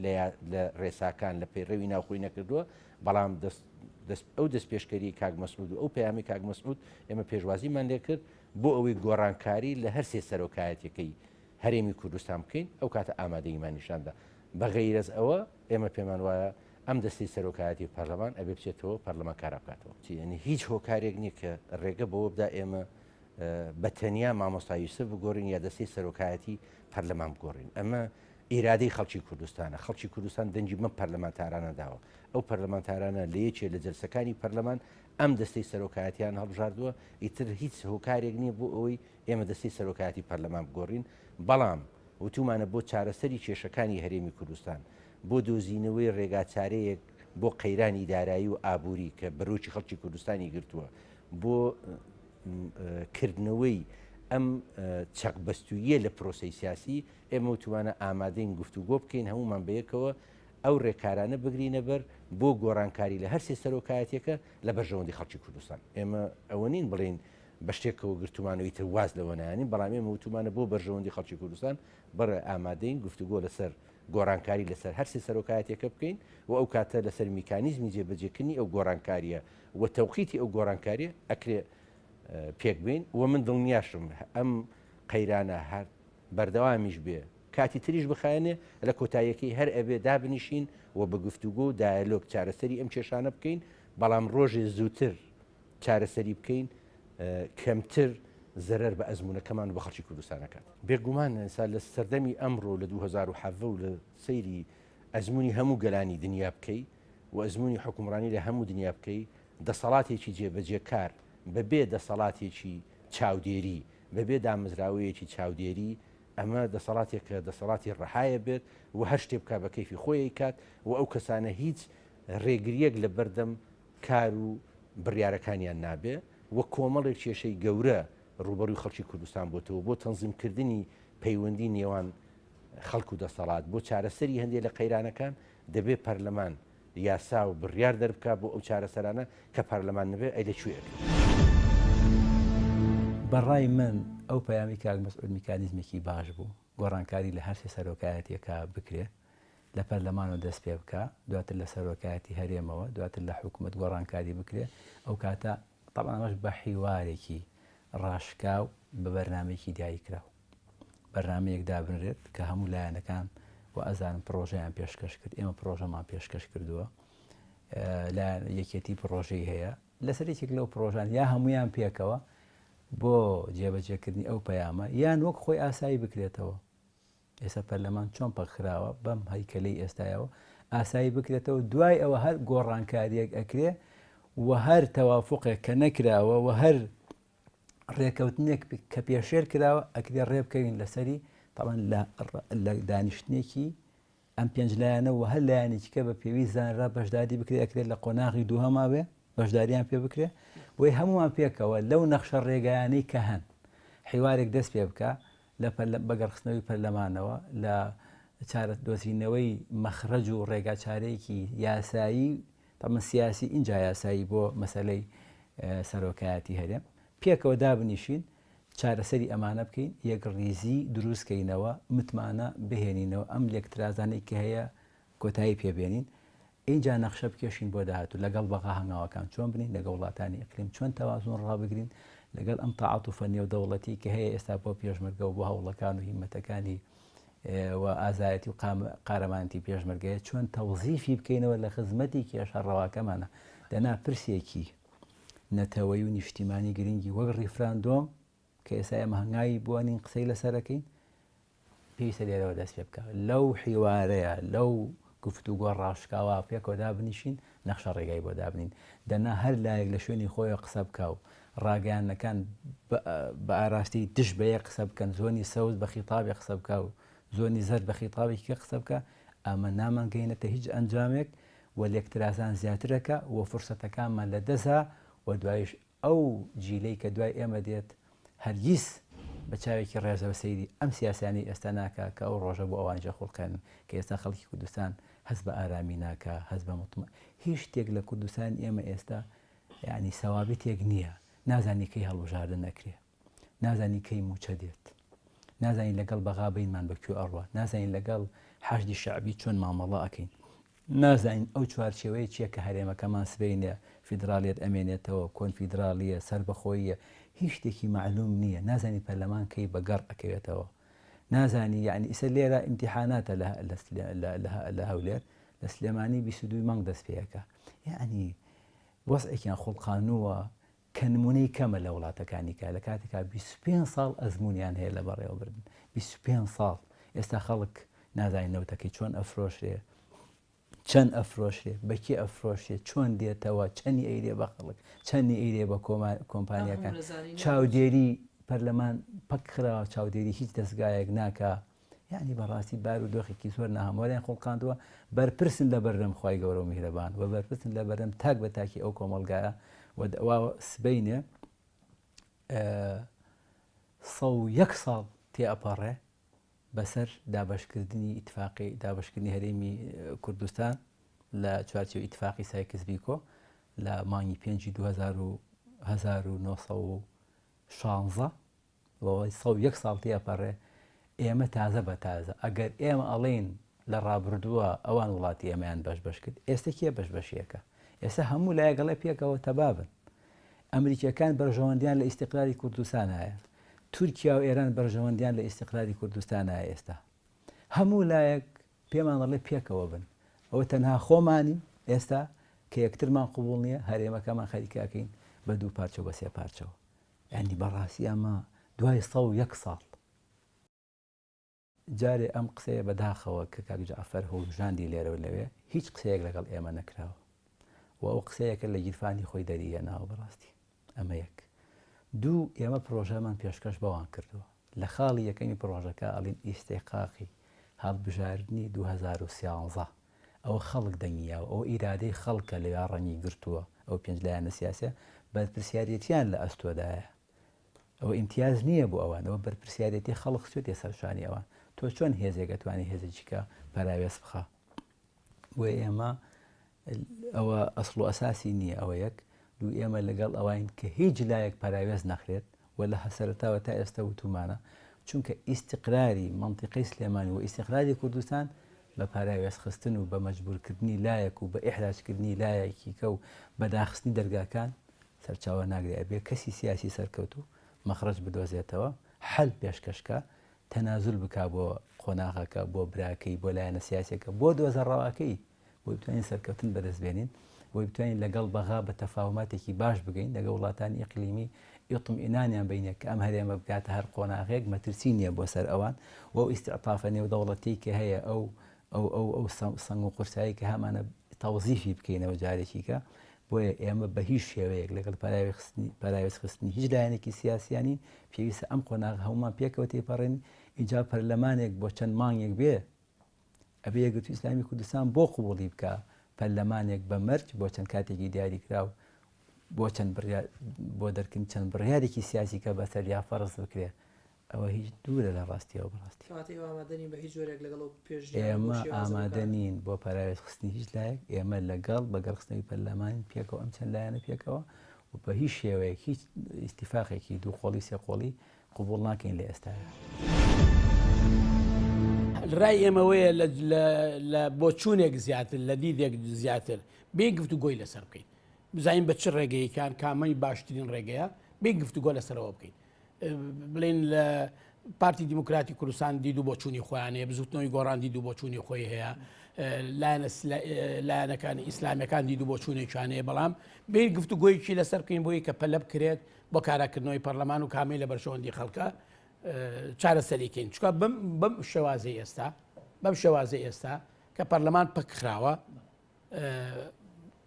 لە رێساکان، لە پەیڕەوی ناوخۆی نەکردووە، بەڵام ئەو دەستپێشکەریەی کاک مەسعود و ئەو پەیامەی کاک مەسعود ئێمە پێشوازیمان لێکرد بۆ ئەوەی گۆڕانکاری لە هەر سێ سەرۆکایەتیەکەی هەرێمی کوردستان بکەین، ئەو کاتە ئامادەییمان نیشاندا. بە غەیرەز ئەوە ئێمە پێمان وایە ئەم دەستەی سەرۆکایەتی پەرلەمان ئەبێ بچێتەوە پەرلەمان کارا بکاتەوە. یانی هیچ هۆکارێک نییە کە ڕێگە بەوە بدا ئێمە بە تەنیا مامۆستا یوسف بگۆڕین یا دەستەی سەرۆکایەتی پەرلەمان بگۆڕین. ئەمە ئیرادەی خەڵکی کوردستانە. خەڵکی کوردستان دەنگی بەم پەرلەمانتارانە داوە. ئەو پەرلەمانتارانە لە یەکێ لە جەلسەکانی پەرلەمان ئەم دەستەی سەرۆکایەتیان هەڵبژاردووە، ئیتر هیچ هۆکارێک نییە بۆ ئەوەی ئێمە دەستەی سەرۆکایەتی پەرلەمان بگۆڕین، بەڵام وتومانە بۆ چارەسەری کێشەکانی هەرێمی کوردستان، بۆ دۆزینەوەی ڕێگاچارەیەک بۆ قەیرانی دارایی و ئابووری کە بەرۆکی خەڵکی کوردستانی گرتووە، بۆ کردنەوەی ئەم چەقبەستووییە لە پرۆسەی سیاسی، ئێمە وتومانە ئامادەین گفتوگۆ بکەین هەموومان بەیەکەوە ئەو ڕێکارانە بگرینە بەر بۆ گۆڕانکاری لە هەرسێ سەرۆکایەتیەکە لە بەرژەوەندی خەڵکی کوردستان. ئێمە ئەوە نین بڵێین بە شتێکەوە گرتوومانە و ئیتر واز لەوە نایەنین، بەڵام ئێمە وتوومانە بۆ بەرژەوەندی خەڵکی کوردستان بەڕێ ئامادەین گفتوگۆ لەسەر گۆڕانکاری لەسەر هەرسێ سەرۆکایەتیەکە بکەین و ئەو کاتە لەسەر میکانیزمی جێبەجێکردنی ئەو گۆڕانکاریە و تەوقیتی ئەو گۆڕانکاریە ئەکرێ پێک بێین و من دڵنیاشم ئەم قەیرانە هەر بەردەوامیش بێ کاتی تریش بخایەنێ لە کۆتاییەکەی هەر ئەبێ دابنیشین و بە گفتوگۆ و دایەلۆگ چارەسەری ئەم کێشانە بکەین. بەڵام ڕۆژێ زووتر چارەسەری بکەین کەمتر زەرەر بە ئەزموونەکەمان و بە خەڵکی کوردستان ئەکات. بێگومان ئێستا لە سەردەمی ئەمڕۆ لە 2017 و لە سەیری ئەزموونی هەموو گەلانی دنیا بکەی و ئەزموونی حوکمڕانی لە هەموو دنیا بکەی دەسەڵاتێکی جێبەجێکار بەبێ دەسەڵاتێکی چاودێری بەبێ دامەزراوەیەکی چاودێری ئەمە دەسەڵاتێکە دەسەڵاتی ڕەهایە بێت و هەر شتێ بکات بە کەیفی خۆی ئەیکات و ئەو کەسانە هیچ ڕێگرییەک لە بەردەم کار و بڕیارەکانیان نابێ و کۆمەڵێک کێشەی گەورە ڕووبەڕووی خەڵکی کوردستان بۆتەوە بۆ تەنزیمکردنی پەیوەندی نێوان خەڵک و دەسەڵات بۆ چارەسەری هەندێک لە قەیرانەکان دەبێ پەرلەمان یاسا و بڕیار دەربکا بۆ ئەو چارەسەرانە کە پەرلەمان نەبێ ئەی لە کوێ ئەکرێ؟ بە ڕای من ئەو پەیامی کاک مەسعود میکانیزمێکی باش بوو گۆڕانکاری لە هەرسێ سەرۆکایەتیەکە بکرێ لە پەرلەمانەوە دەست پێ بکا دواتر لە سەرۆکایەتی هەرێمەوە دواتر لە حکوومەت گۆڕانکاری بکرێ ئەو کاتە تەبعەن ئەمەش بە حیوارێکی ڕاشکاو بە بەرنامەیەکی دیاریکراو بەرنامەیەک دابنرێت کە هەموو لایەنەکان و ئەزانم پڕۆژەیان پێشکەش کرد ئێمە پڕۆژەمان پێشکەش کردووە لە یەکێتی پڕۆژەی هەیە لەسەر یەکێک لەو پڕۆژان یا هەمویان پێکەوە بۆ جێبەجێکردنی ئەو پەیامە یان وەک خۆی ئاسایی بکرێتەوە ئێستا پەرلەمان چۆن پەکخراوە بەم هەیکەلەی ئێستایەوە ئاسایی بکرێتەوە دوای ئەوە هەر گۆڕانکاریەک ئەکرێ و هەر تەوافقێک کە نەکراوە و هەر ڕێکەوتنێک کە پێشێل کراوە ئەکرێ ڕێبکەوین لەسەری تاوان لە دانیشتنێکی ئەم پێنج لایەنە و هەر لایەنێکی کە بە پێویست زانرا بەشداری بکرێ ئەکرێت لە قۆناغی دووهەما بێ بەشداریان پێ بکرێ بۆی هەمووان پێکەوە لەو نەخشە ڕێگایانەی کە هەن حیوارێک دەست پێ بکە لە بەگەڕخستنەوەی پەرلەمانەوە لە چارە دۆزینەوەی مەخرەج و ڕێگاچارەیەکی یاسایی تەمە سیاسی ئینجا یاسایی بۆ مەسەلەی سەرۆکایەتی هەرێم پێکەوە دابنیشین چارەسەری ئەمانە بکەین یەکڕیزی دروست کەینەوە متمانە بهێنینەوە ئەم لێکترازانەی کە هەیە کۆتایی پێبێنین ئینجا نەخشە بکێشین بۆ داهاتوو لەگەڵ بەغا هەنگاوەکان چۆن بنین لەگەڵ وڵاتانی ئیقلیم چۆن تەوازن ڕابگرین لەگەڵ ئەم تەعاتوفە نێودەوڵەتی کە هەیە ئێستا بۆ پێشمەرگە و بۆ هەوڵەکان و هیمەتەکانی و ئازایەتی و قارەمانەتی پێشمەرگەیە چۆن تەوزیفی بکەینەوە لە خزمەتی کێشە ڕەواکەمانە دەنا پرسێکی نەتەوەی و نیشتیمانی گرنگی وەک ڕیفراندۆم کە ئێستا ئێمە هەنگاوی بۆ نین قسەی لەسەرەکەین پێویستە لێرەوە دەست پێ بکە لەو حیوارەیە لەو گفتوگۆ ڕاشکاوە پێکەوە دابنیشین نەخشە ڕێگای بۆ دابنین دەنا هەر لایەک لە شوێنی خۆیەوە قسە بکا و ڕاگەیاندنەکان بە ئاراستەی دژ بە یەک قسە بکەن زۆنی سەوز بە خیتابێ قسە بکا و زۆنی زەرد بە خیتابێکی کە قسە بکا ئەمە نامانگەینێتە هیچ ئەنجامێک و لێکترازان زیاترەکە و فرسەتەکانمان لە دەسا و دوایش ئەو جیلەی کە دوای ئێمە دێت هەرگیز بە چاوێکی ڕێزەوە سەیری ئەم سیاسیانەی ئێستا ناکا کە ئەو ڕۆژە بۆ ئەوانیش ئەخوڵقێنن کە ئێستا خەڵکی کوردستان هەست بە ئارامی ناکا هەست بە مطمئ هیچ شتێک لە کوردستانی ئێمە ئێستا یعنی سەوابتێک نییە نازانی کەی هەڵبژاردن ئەکرێ نازانی کەی موچە دێت نازانی لەگەڵ بەغا بینمان بە کوێ ئەڕوا نازانین لەگەڵ حەشدی شەعبی چۆن مامەڵە ئەکەین نازانین ئەو چوارچێوەیە چییە کە هەرێمەکەمان سبەینێ فیدراڵیەت ئەمێنێتەوە، کۆنفیدراڵییە، سەربەخۆییە، هیچ شتێکی مەعلوم نییە، نازانی پەرلەمان کەی بە گەڕ ئەکەوێتەوە، نازانی یەعنی ئیسە لێرە ئیمتیحاناتە لە لە هەولێر، لە سلێمانی 22 مانگ دەست پێ ئەکا، یەعنی وەزعێکیان خوڵقانووە کە نمونەی کەمە لە وڵاتەکانی کە لە کاتێکا 25 ساڵ ئەزمونیان هەیە لە بەڕێوەبردن 25 ساڵ ئێستا خەڵک نازانین نەوتەکەی چۆن ئەفرۆشرێ چەند ئەفرۆشرێ بە کێ ئەفرۆشرێ چۆن دێتەوە چەنی ئەیرێ بە خەڵک چەنی ئەیرێ بە کۆمپانیەکان چاودێری پەرلەمان پەک خراوە چاودێری هیچ دەستگایەک ناکا یعنی بەڕاستی بار و دۆخێکی زۆر ناهەمواریان خوڵقاندووە بەرپرسن لە بەردەم خوای گەورە و میهرەبان و بەرپرسن لە بەردەم تاک بە تاکی ئەو کۆمەڵگایە و دەوا سبەینێ 101 ساڵ تێئەپەڕێ بەسەر دابەشکردنی ئیتفاقی دابەشکردنی هەرێمی کوردستان لە چوارچێوەی ئیتفاقی سایکس بیکۆ لە مانگی پێنجی 2016 وەوەی 101 ساڵ تێپەڕێ ئێمە تازە بە تازە ئەگەر ئێمە ئەڵێین لە ڕابردووە ئەوان وڵاتی ئێمەیان بەش بەش کرد ئێستا کێ بەش بەشیەکە ئێستا هەموو لایەک ئەڵێ پێکەوە تەبابن ئەمریکیەکان بەرژەوەندیان لە ئیستیقلالی کوردستان هەیە تورکیا و ئێران بەرژەوەندیان لە ئیستیقلالی کوردستان هەیە ئێستا هەموو لایەک پێمان دەڵێ پێکەوە بن ئەوە تەنها خۆمانین ئێستا. کە یەکترمان قبوڵ نییە هەرێمەکەمان خەریکە ئەکەین بە دوو پارچە و بە سێ پارچەوە. یانی بەڕاستی ئەمە دوای 101 ساڵ. جارێ ئەم قسەیە بەداخەوە کە کاک جەعفەر هوروژاندی لێرە و لەوێ هیچ قسەیەک لەگەڵ ئێمە نەکراوە و ئەو قسەیەکە لە گیرفانی خۆی دەری هێناوە بەڕاستی ئەمە یەک دوو ئێمە پرۆژەمان پێشکەش بەوان کردووە لە خاڵی یەکەمی پرۆژەکە ئەڵین ئیستیقاقی هەڵبژاردنی 2013 ئەوە خەڵک دەنگی یاوە ئەوە ئیرادەی خەڵکە لەویا ڕەنگی گرتووە ئەو پێنج لایەنە سیاسیە بەرپرسیارێتیان لە ئەستۆدایە ئەوە ئیمتیاز نییە بۆ ئەوان، ئەوە بەرپرسیارێتی خەڵک خستوێتە سەر شانی ئەوان. تۆ چۆن هێزێک ئەتوانێت هێزێکی کە پەراوێز بخا؟ بۆیە ئێمە ئەوە ئەسڵ و ئەساسی نییە ئەوە یەک دوو ئێمە لەگەڵ ئەوین کە هیچ لایەک پەراوێز نەخرێت و لە سەرەتاوە تا ئێستا وتومانە چونکە ئیستیقراری مەنتیقەی سلێمانی و ئیستیقراری کوردستان بە پەراوێزخستن و بە مەجبورکردنی لایەک و بە ئیحراجکردنی لایەکیکە و بە داخستنی دەرگاکان سەرچاوە ناگرێ ئەبێ کەسی سیاسی سەرکەوتوو مەخرەج بدۆزێتەوە حەل پێشکەش کا تەنازول بکا بۆ قۆناغەکە بۆ براکەی بۆ لایەنە سیاسیەکە بۆ دۆزە ڕەواکەی بۆی بتوانین سەرکەوتن بەدەست بێنین بۆی بتوانین لەگەڵ بەغا بە تەفاهوماتێکی باش بگەین لەگەڵ وڵاتانی ئیقلیمی ئیطمئینانیان بینێ کە ئەم هەرێمە بگاتە هەر قۆناغێک مەترسی نییە بۆ سەر ئەوان و ئەو ئیستعتافە نێودەوڵەتیی کە هەیە ئەو ئەو ئەو ئەو سەنگ و قورسایی کە هەمانە تەوزیفی بکەینەوە جارێکی کە بۆیە ئێمە بە هیچ شێوەیەک لەگەڵ پەراوێزخستنی هیچ لایەنێکی سیاسیان نین، پێویستە ئەم قۆناغە هەموومان پێکەوە تێیپەڕێنین، ئینجا پەرلەمانێک بۆ چەند مانگێک بێ ئەبێ یەکگرتووی ئیسلامی کوردستان بۆ قبوڵی بکا پەرلەمانێک بە مەرج بۆ چەند کاتێکی دیاریکراو بۆ چەند بڕیار بۆ دەرکردنی چەند بڕیارێکی سیاسی کە بەسەریا فەرز بکرێ ئەوە هیچ دوورە لە ڕاستیەوە بەڕاستی. کەواتە ئێوە ئامادە نین بە هیچ جۆرێک لەگەڵ ئەو پێشنیارە بەو ئێمە شێوازە بۆ ئامادە کار نین بۆ پەراوێزخستنی هیچ لایەک، ئێمە لەگەڵ بەگەڕخستنەوەی پەرلەمانین پێکەوە ئەم چەند لایەنە پێکەوە و بە هیچ شێوەیەک هیچ ئیتیفاقێکی دوو قۆڵی سێ قۆڵی قبوڵ ناکەین لە ئێستایا. ڕای ئێمەوەیە لە بۆچوونێک زیاتر لە دیدێک زیاتر بێ گفتوگۆی لەسەر بکەین بزانین بە چ ڕێگەیەکان کامەی باشترین ڕێگەیە بێ گفتوگۆ لەسەرەوە بکەین بڵێن لە پارتی دیموکراتی کوردستان دید و بۆچوونی خۆیان هەیە بزوتنەوەی گۆڕان دید و بۆچوونی خۆی هەیە لایەنە لایەنەکانی ئیسلامیەکان دید و بۆچوونێکیان هەیە بەڵام بێ گفتوگۆیەکی لەسەر بکەین بۆی کە پەلە بکرێت بۆ کاراکردنەوەی پەرلەمان و کامەی لە بەرژەوەندی خەڵکە چارەسەریکەین چکە بەم بەم شێوازی ئێستا بەم شێوازی ئێستا کە پەرلەمان پەکخراوە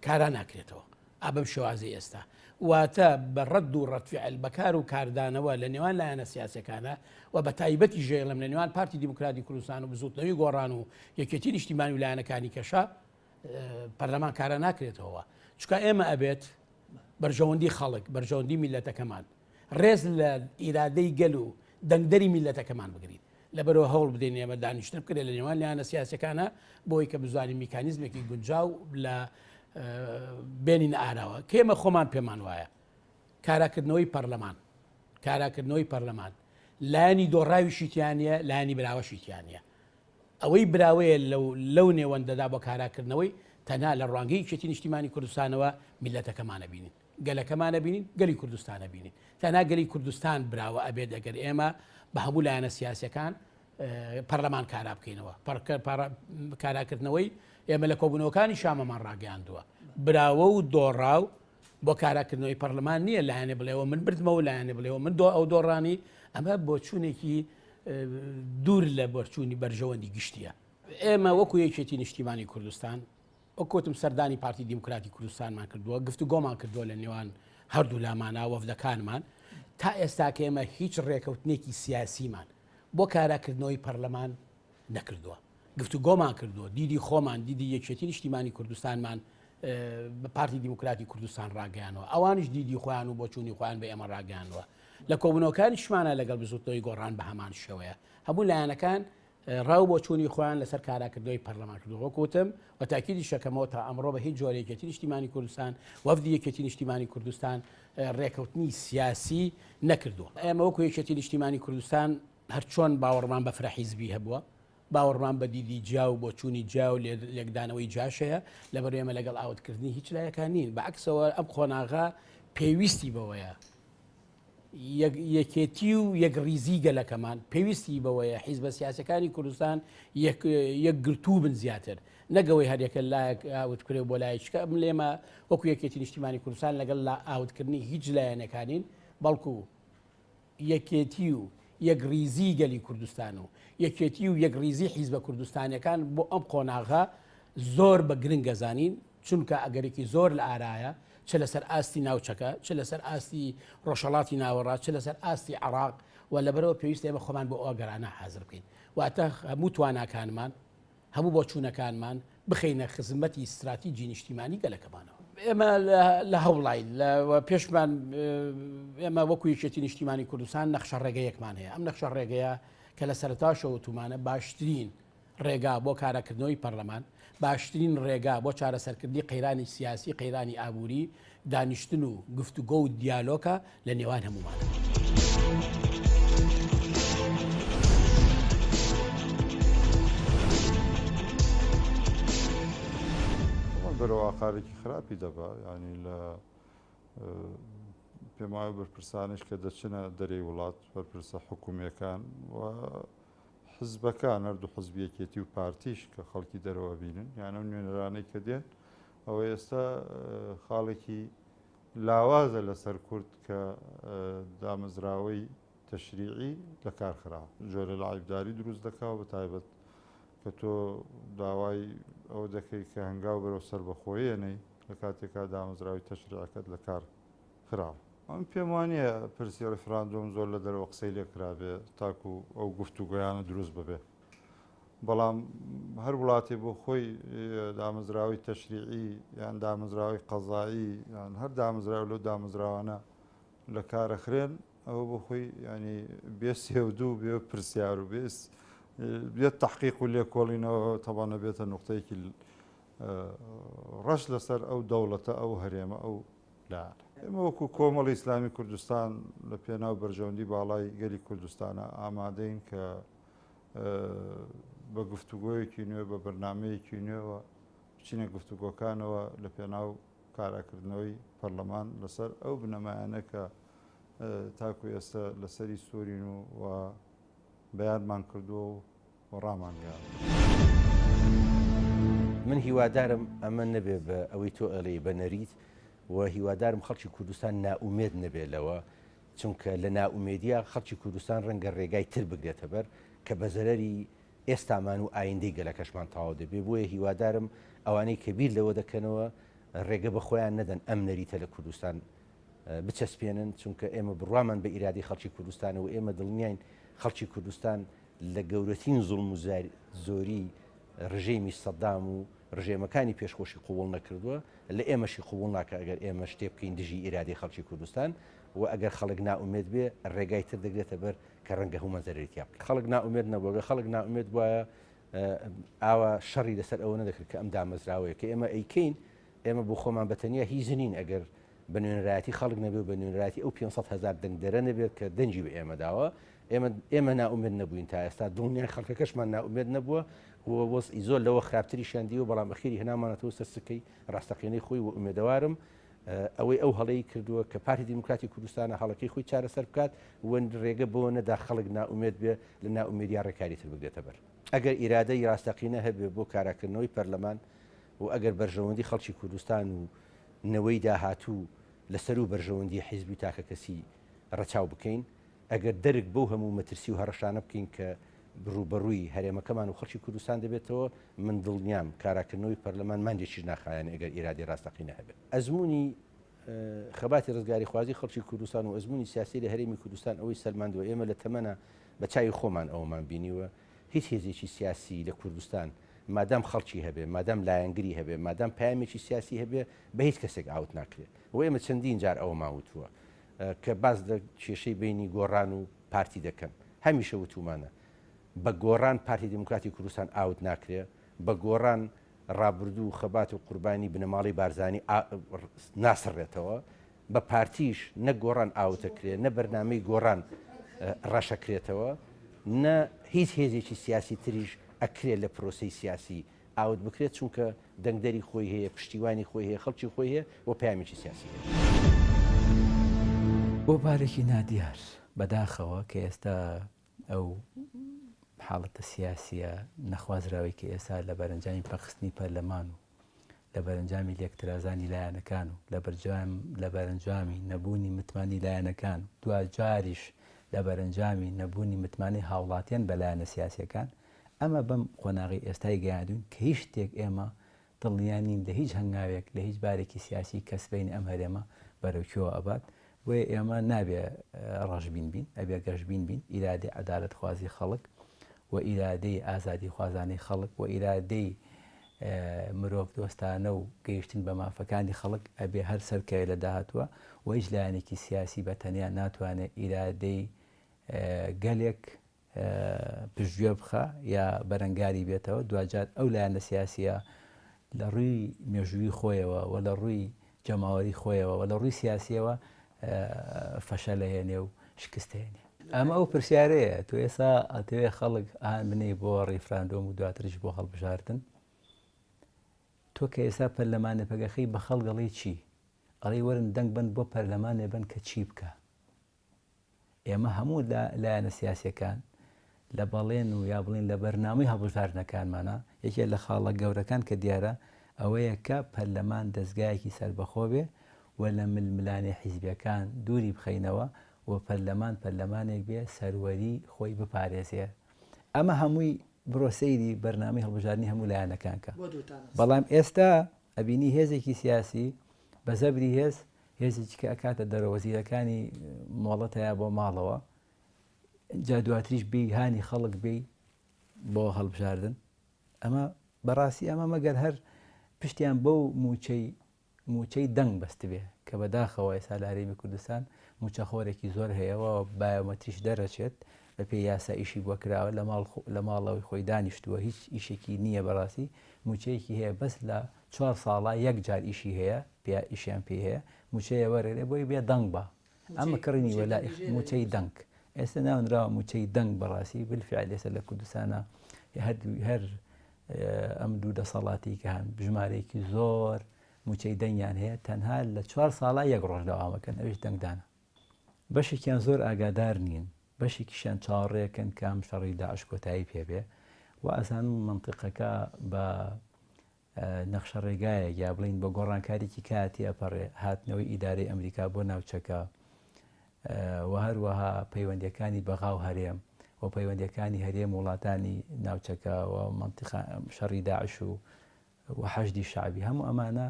کارا ناکرێتەوە ئا بەم شێوازەی ئێستا واتە بە ڕەد و ڕەتفعل بە کار و کاردانەوە لە نێوان لایەنە سیاسەکانە و بە تایبەتی ژێڵم لە نێوان پارتی دیموکراتی کوردستان و بزوتنەوەی گۆڕان و یەکێتی نیشتیمانی و لایەنەکانی کەشە پەرلەمان کارا ناکرێتەوە چکە ئێمە ئەبێت بەرژەوەندی خەڵک بەرژەوەندی میلەتەکەمان ڕێز لە ئیرادەی گەل و دەنگدەری میلەتەکەمان بگرین لەبەرئەوە هەوڵ بدەین ئێمە دانیشتن بکرێت لە نێوان لایەنە سیاسەکانە بۆی کە بزانین میکانیزمێکی گونجاو لە بێنین ئاراوە کێمە خۆمان پێمان وایە کاراکردنەوەی پەرلەمان کاراکردنەوەی پەرلەمان لایەنی دۆڕاویشی تیانە لایەنی براوەشی تیانە ئەوەی براوەیە لەو لەو نێوەندەدا بۆ کاراکردنەوەی تەنها لە ڕوانگەی یەکێتی نیشتیمانی کوردستانەوە میلەتەکەمانە بینین گەلەکەمان ئەبینین، گەلی کوردستان ئەبینین. تەنها گەلی کوردستان براوە ئەبێت ئەگەر ئێمە بە هەموو لایەنە سیاسیەکان پەرلەمان کارا بکەینەوە. کاراکردنەوەی ئێمە لە کۆبوونەوەکانی شامەمان ڕاگەیاندووە. براوە و دۆڕاو بۆ کاراکردنەوەی پەرلەمان نییە لایەنێ بڵێەوە من بردمەوە لایەنێ بڵێەوە من دۆ ئەو دۆڕانی ئەمە بۆچوونێکی دوور لە بۆچوونی بەرژەوەندی گشتیە. ئێمە وەکو یەکێتی نیشتیمانی کوردستان وەک وتم سەردانی پارتی دیموکراتی کوردستانمان کردووە، گفتوگۆمان کردووە لە نێوان هەردوو لامانا وەفدەکانمان، تا ئێستاکە ئێمە هیچ ڕێکەوتنێکی سیاسیمان بۆ کاراکردنەوەی پەرلەمان نەکردووە. گفتوگۆمان کردووە، دیدی خۆمان، دیدی یەکێتی نیشتیمانی کوردستانمان بە پارتی دیموکراتی کوردستان ڕاگەیانەوە، ئەوانیش دیدی خۆیان و بۆچوونی خۆیان بە ئێمە ڕاگەیاندووە. لە کۆبوونەوەکانیشمانە لەگەڵ بزووتنەوەی گۆڕان بە هەمان شێوەیە. هەموو لایەنەکان ڕا و بۆچوونی خۆیان لەسەر کاراکردنەوەی پەرلەمان کردووە. وەک وتم و تاکیدیش ئەکەمەوە تا ئەمڕۆ بە هیچ جۆرێ یەکێتی نیشتیمانی کوردستان، وەفدی یەکێتی نیشتیمانی کوردستان ڕێکەوتنی سیاسی نەکردووە. ئێمە وەکو یەکێتی نیشتیمانی کوردستان هەرچۆن باوەڕمان بە فرە حیزبی هەبووە، باوەڕمان بە دیدی جیا و بۆچوونی جیا و لێکدانەوەی جیاش هەیە، لەبەر ئێمە لەگەڵ ئاوتکردنی هیچ لایەکان نین. بە عەکسەوە ئەم قۆناغە پێویستی بەوەیە. یەکێتی و یەکڕیزی گەلەکەمان پێویستی بەوەیە حیزبە سیاسەکانی کوردستان یەکگرتوو بن زیاتر نەگەوەی هەریەکە لایەک ئاوت کرێ بۆ لایەکە من لێمە وەکو یەکێتی نیشتیمانی کوردستان لەگەڵ لا ئاوتکردنی هیچ لایەنەکانین بەڵکو یەکێتی و یەکڕیزی گەلی کوردستان و یەکێتی و یەکڕیزی حیزبە کوردستانیەکان بۆ ئەم قۆناغە زۆر بە گرنگ ئەزانین، چونکە ئەگەرێکی زۆر لە ئارایە چ لەسەر ئاستی ناوچەکە، چ لەسەر ئاستی ڕۆژهەڵاتی ناوەڕاست، چ لەسەر ئاستی عێراق و لەبەرئەوە پێویستە ئێمە خۆمان بۆ ئەو ئەگەرانە حازر بکەین. واتە هەموو تواناکانمان، هەموو بۆچوونەکانمان بخەینە خزمەتی ستراتیجی نیشتیمانی گەلەکەمانەوە. ئێمە لە هەوڵاین پێشمان ئێمە وەکو یەکێتی نیشتیمانی کوردستان نەخشە ڕێگەیەکمان هەیە ئەم نەخشە ڕێگەیە کە لە سەرتاشەوە تومانە باشترین ڕێگا بۆ کاراکردنەوەی پەرلەمان، باشترین ڕێگا بۆ چارەسەرکردنی قەیرانی سیاسی، قەیرانی ئابووری، دانیشتن و گفتوگۆ و دیالۆکە لە نێوان هەموومان. بەرەو ئاقارێکی خراپی دەبا یانی لە پێم وایە بەرپرسانیش کە دەچنە دەرەی وڵات بەرپرسە حکومیەکان و حزبەکان، هەردوو حزبی یەکێتی و پارتیش کە خەڵکی دەرەوە ئەبینن یان ئەو نوێنەرانەی کە دێن، ئەوە ئێستا خاڵێکی لاوازە لەسەر کورد کە دامەزراوەی تەشریعی لەکار خرا. جۆرە لە عەیبداری دروست دەکا و بەتایبەت کە تۆ داوای ئەوە دەکەی کە هەنگاو بەرەو سەربەخۆیی ئەنێی لە کاتێکا دامەزراوەی تەشریعەکەت لەکار خراوە. من پێم وانییە پرسی ڕیفراندۆم زۆر لە دەرەوە قسەی لێ کرابێ تاکو ئەو گفتوگۆیانە دروست ببێ. بەڵام هەر وڵاتێ بۆ خۆی دامەزراوەی تەشریعی یان دامەزراوەی قەزایی یان هەر دامەزراوە لەو دامەزراوانە لە کارەخرێن ئەوە بۆ خۆی ینی بێ سێودوو بێ پرسیار و بێ بێ تحقیق و لێکۆڵینەوە تەبانە بێتە نقطەیەکی ڕەش لەسەر ئەو دەوڵەتە ئەو هەرێمە ئەو لایەنە. ئێمە وەکو کۆمەڵی ئیسلامی کوردستان لە پێناو بەرژەوەندی باڵای گەلی کوردستانە ئامادەین کە بە گفتوگۆیەکی نوێ بە بەرنامەیەکی نوێوە بچینە گفتوگۆکانەوە لە پێناو کاراکردنەوەی پەرلەمان لەسەر ئەو بنەمایانە کە تاکو ئێستا لەسەری سوورین و بەیانمان کردووە و و ڕامانگەیاند. من هیوادارم ئەمە نەبێ بە ئەوەی تۆ ئەڵێی بە نەریت و هیوادارم خەڵکی کوردستان نائومێد نەبێ لەوە چونکە لە نائومێدیا خەڵکی کوردستان ڕەنگە ڕێگای تر بگرێتە بەر کە بە زەرەری ئێستامان و ئایندەی گەلەکەشمان تەواو دەبێ بۆیە هیوادارم ئەوانەی کە بیر لەوە دەکەنەوە ڕێگە بە خۆیان نەدەن ئەم نەریتە لە کوردستان بچەسپێنن چونکە ئێمە بڕوامان بە ئیرادەی خەڵکی کوردستانە و ئێمە دڵنیاین خەڵکی کوردستان لە گەورەترین زوڵم و زۆری ڕژێمی سەدام و ڕژێمەکانی پێش خۆشی قبوڵ نەکردووە، لە ئێمەشی قبوڵ ناکا ئەگەر ئێمە شتێ بکەین دژی ئیرادەی خەڵکی کوردستان و ئەگەر خەڵک نائومێد بێ ڕێگای تر دەگرێتە بەر کە ڕەنگە هەموومان زەرەری تیا بکەین. خەڵک نائومێد نەبوو، ئەگەر خەڵک نائومێد بوایە ئاوا شەڕی لەسەر ئەوە نەدەکرد کە ئەم دامەزراوەیە کە ئێمە ئەیکەین ئێمە بۆ خۆمان بە تەنیا هیچ نین ئەگەر بە نوێنەرایەتی خەڵک نەبێ و بە نوێنەرایەتی ئەو 500 هەزار دەنگدەرە نەبێت کە دەنگی بە ئێمە داوە ئێمە ئێمە نائومێد نەبووین تا ئێستا دڵنیای خەڵکەکەشمان نائومێد نەبووە و وەزعی زۆر لەوە خراپتریشیان دیوە بەڵام ئەخیری هێنامانەتەوە سەر سکەی ڕاستەقینەی خۆی و ئومێدەوارم ئەوەی ئەو هەڵەی کردووە کە پارتی دیموکراتی کوردستانە هەڵەکەی خۆی چارەسەر بکات و ڕێگە بەوە نەدا خەڵک نائومێد بێ لە نائومێدیا ڕێکاری تر بگرێتە بەر. ئەگەر ئیرادەی ڕاستەقینە هەبێ بۆ کاراکردنەوەی پەرلەمان و ئەگەر بەرژەوەندی خەڵکی کوردستان و نەوەی داهاتوو لە سەروو بەرژەوەندی حیزبی و تاکەکەسی ڕەچاو بکەین، ئەگەر دەرک بەو هەموو مەترسی و هەڕەشانە بکەین کە ڕووبەڕووی هەرێمەکەمان و خەڵکی کوردستان دەبێتەوە، من دڵنیام کاراکردنەوەی پەرلەمان مانگێکیش ناخایەنێ ئەگەر ئیرادەی ڕاستەقینە هەبێت. ئەزموونی خەباتی ڕزگاریخوازی خەڵکی کوردستان و ئەزموونی سیاسی لە هەرێمی کوردستان ئەوەی سەلماندووە ئێمە لە تەمەنە بە چاوی خۆمان ئەوەمان بینیوە هیچ هێزێکی سیاسی لە کوردستان مادام خەڵکی هەبێ، مادام لایەنگری هەبێ، مادام پەیامێکی سیاسی هەبێ بە هیچ کەسێک ئاوت ناکرێ و ئێمە چەندین جار ئەوەمان وتووە. کە باس لە کێشەی بەینی گۆڕان و پارتی دەکەن هەمیشە وتومانە بە گۆڕان پارتی دیموکراتی کوردستان ئاوت ناکرێ بە گۆڕان ڕابردوو و خەبات و قوربانی بنەماڵەی بارزانی ناسڕێتەوە بە پارتیش نە گۆڕان ئاوتەکرێ نە بەرنامەی گۆڕان ڕەشەکرێتەوە نە هیچ هێزێکی سیاسی تریش ئەکرێت لە پرۆسەی سیاسی ئاوت بکرێت چونکە دەنگدەری خۆی هەیە، پشتیوانی خۆی هەیە، خەڵکی خۆی هەیە و پەیامێکی سیاسی هەیە. بۆ بارێکی نادیار بەداخەوە کە ئێستا ئەو حاڵەتە سیاسیە نەخوازراوەی کە ئێستا لە بەرەنجامی پەخستنی پەرلەمان و لە بەرەنجامی لێکترازانی لایەنەکان و لە بەرجام لە بەرەنجامی نەبوونی متمانی لایەنەکان و دواجاریش لە بەرەنجامی نەبوونی متمانەی هاوڵاتیان بە لایەنە سیاسیەکان ئەمە بەم قۆناغی ئێستای گەیاندوین کە هیچ شتێک ئێمە دڵنیا نین لە هیچ هەنگاوێک لە هیچ بارێکی سیاسی کە سبەینێ ئەم هەرێمە بەرەو کوێوە ئەبات بۆیە ئێمە نابێ ڕەشبین بین ئەبێ گەشبین بین ئیرادەی عەدالەتخوازی خەڵک و ئیرادەی ئازادیخوازانەی خەڵک و ئیرادەی مرۆڤ دۆستانە و گەیشتن بە مافەکانی خەڵک ئەبێ هەر سەرکەوێ لە داهاتووە و هیچ لایەنێکی سیاسی بە تەنیا ناتوانێت ئیرادەی گەلێک پشتگوێ بخا یا بەرەنگاری بێتەوە، دواجار ئەو لایەنە سیاسییە لە ڕووی مێژووی خۆیەوە و لە ڕووی جەماوەری خۆیەوە و لە ڕووی سیاسییەوە فەشەلەهێنێ و شکستهێنێ. ئەمە ئەو پرسیارەیە تۆ ئێستا ئەتەوێ خەڵک هان بنێی بۆ ڕیفراندۆم و دواتریش بۆ هەڵبژاردن. تۆ کە ئێستا پەرلەمانێ پەگەخەی بە خەڵک ئەڵێی چی؟ ئەڵێی وەرن دەنگ بەن بۆ پەرلەمانێ بەن کە چی بکا؟ ئێمە هەموو لایەنە سیاسیەکان لە بەڵێن و یا بڵێن لە بەرنامەی هەڵبژاردنەکانمانە یەکێ لە خاڵە گەورەکان کە دیارە ئەوەیە کە پەرلەمان دەزگایەکی سەربەخۆ بێ و لە ململانێ حیزبیەکان دووری بخەینەوە و پەرلەمان پەرلەمانێک بێ سەروەری خۆی بپارێزێ ئەمە هەمووی بڕۆ سەیری بەرنامەی هەڵبژاردنی هەموو لایەنەکان کە بەڵام ئێستا ئەبینی هێزێکی سیاسی بە زەبری هێز هێزێکی کە ئەکاتە دەرەوە وەزیرەکانی مۆڵەت هەیە بۆ ماڵەوە جا دواتریش بێی هانی خەڵک بێی بۆ هەڵبژاردن ئەمە بەڕاستی ئەمە مەگەر هەر پشتیان بەو موچەی موچەی دەنگ بەستبێ کە بەداخەوە ئێستا لە هەرێمی کوردستان موچەخۆرێکی زۆر هەیە و بایۆمەتریش دەرەچێت بە پێی یاسا ئیشی بۆ کراوە لە ماڵ لە ماڵەوەی خۆی دانیشتووە هیچ ئیشێکی نییە بەڕاستی موچەیەکی هەیە بەس لە چوار ساڵە یەک جار ئیشی هەیە پیا ئیشیان پێی هەیە موچەیە وەرەگرێ بۆی بێ دەنگ بە ئەمە کڕینی وەلا موچەی دەنگ ئێستا ناونراوە موچەی دەنگ بەڕاستی بالفعل ئێستا لە کوردستانە هەر هەر ئەم دوو دەسەڵاتی کە هەن ژمارەیەکی زۆر موچەی دەنگیان هەیە تەنها لە چوار ساڵا یەک ڕۆژ دەوامەکەن ئەویش دەنگدانە بەشێکیان زۆر ئاگادار نین بەشێکیشیان چاوەڕێکەن کە ئەم شەڕی داعش کۆتایی پێبێ و ئەزانن مەنتیقەکە بە نەخشەڕێگایەک یا بڵین بە گۆڕانکاریی کاتی ئەپەڕێ، هاتنەوەی ئیدارەی ئەمریکا بۆ ناوچەکە و هەروەها پەیوەندیەکانی بەغا و هەرێم و پەیوەندیەکانی هەرێم وڵاتانی ناوچەکە و مەنتیقە شەڕی داعش و و حەشدی شەعبی هەموو ئەمانە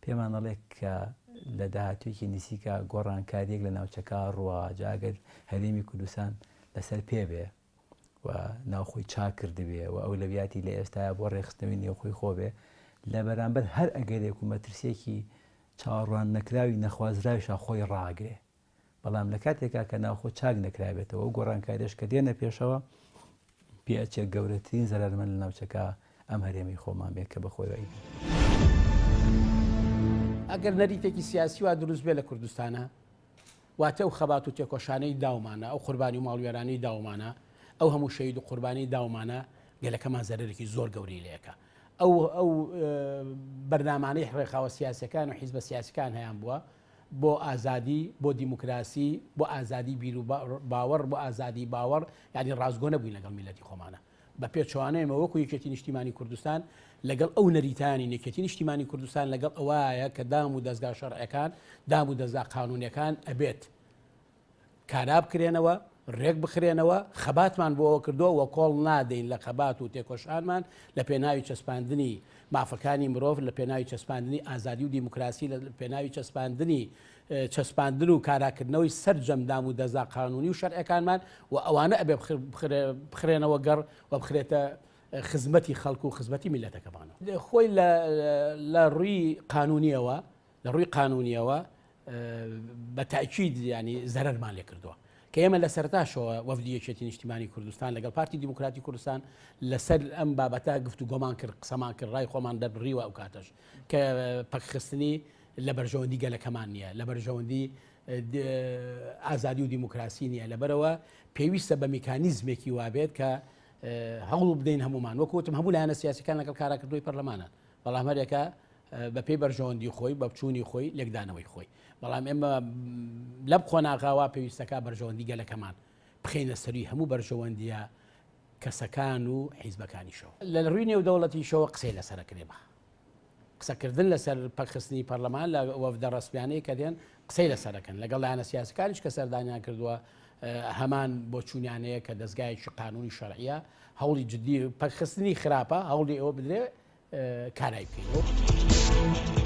پێمان ئەڵێ کە لە داهاتوویەکی نزیکا گۆڕانکاریەک لە ناوچەکە ڕوا جا ئەگەر هەرێمی کوردستان لەسەر پێ بێ و ناوخۆی چاک کردبێ و ئەولەویاتی لە ئێستایا بۆ ڕێکخستنەوەی نێوخۆی خۆ بێ لە بەرامبەر هەر ئەگەرێک و مەترسیەکی چاوەڕوان نەکراوی نەخوازراویشا خۆی ڕاگرێ بەڵام لە کاتێکا کە ناوخۆ چاک نەکرابێتەوە ئەو گۆڕانکاریەش کە دێنە پێشەوە پێ ئەچێ گەورەترین زەرەرمەند لە ناوچەکە ئەم هەرێمەی خۆمان بێت کە بەخۆیەوە ئەیبینین. ئەگەر نەریتێکی سیاسی وا دروست بێ لە کوردستانا واتە ئەو خەبات و تێکۆشانەی داومانە، ئەو قوربانی و ماڵوێرانەی داومانە، ئەو هەموو شەهید و قوربانەی داومانە، گەلەکەمان زەرەرێکی زۆر گەورەی لێ ئەکا. ئەو ئەو بەرنامانەی ڕێکخراوە سیاسیەکان و حیزبە سیاسیەکان هەیان بووە بۆ ئازادی، بۆ دیموکراسی، بۆ ئازادی بیر و باوەڕ، بۆ ئازادی باوەڕ، یانی ڕاستگۆ نەبووین لەگەڵ میللەتی خۆمانە. بە پێچەوانە ئێمە وەکو یەکێتی نیشتیمانی کوردستان لەگەڵ ئەو نەریتانین، یەکێتی نیشتیمانی کوردستان لەگەڵ ئەوایە کە دام و دەزگا شەرعەکان، دام و دەزگا قانونیەکان ئەبێت کارا بکرێنەوە، رێک بخرێنەوە، خەباتمان بۆ ئەوە کردووە و کۆڵ نادەین لە خەبات و تێکۆشانمان لە پێناوی چەسپاندنی مافەکانی مرۆڤ، لە پێناوی چەسپاندنی ئازادی و دیموکراسی، لە پێناوی چەسپاندنی چەسپاندن و کاراکردنەوەی سەرجەم دام و دەزگا قانونی و شەرعیەکانمان و ئەوانە ئەبێ بخرێنەوە گەڕ و بخرێتە خزمەتی خەڵک و خزمەتی میللەتەکەمانەوە. خۆی لە ڕووی قانونیەوە لە ڕووی قانونیەوە بە تاکید ینی زەرەرمان لێ کردووە کە ئێمە لە سەرتاشەوە وەفدی یەکێتی نیشتیمانی کوردستان لەگەڵ پارتی دیموکراتی کوردستان لەسەر ئەم بابەتە گفتوگۆمان کرد قسەمان کرد ڕای خۆمان دەربڕیوە ئەو کاتەش کە پەکخستنی لە بەرژەوەندی گەلەکەمان نییە، لە بەرژەوەندی ئازادی و دیموکراسی نییە، لەبەرئەوە پێویستە بە میکانیزمێکی وابێت کە هەوڵ بدەین هەمومان وەکو وتم هەموو لایەنە سیاسەکان لەگەڵ کاراکردنەوەی پەرلەمانن، بەڵام هەرێکە. بەپێی بەرژەوەندی خۆی بە بچوونی خۆی لێکدانەوەی خۆی بەڵام ئێمە لەم قۆناغاوا پێویستەکە بەرژەوەندی گەلەکەمان بخەینە سەروی هەموو بەرژەوەندیە کەسەکان و حیزبەکانیشەوە. لە ڕووی نێودەوڵەتیشەوە قسەی لەسەر ئەکرێ بە قسەکردن لەسەر پەکخستنی پەرلەمان لە وەفدە ڕەسمیانەی کە دێن قسەی لەسەر ئەکەن لەگەڵ لایەنە سیاسەکانیش کە سەردانیان کردووە هەمان بۆچوونیان هەیە کە دەزگایەکی قانونی شەرعیە هەوڵی جدی پەکخستنی خراپە هەوڵی ئەوە بدرێ کارای بکەینەوە.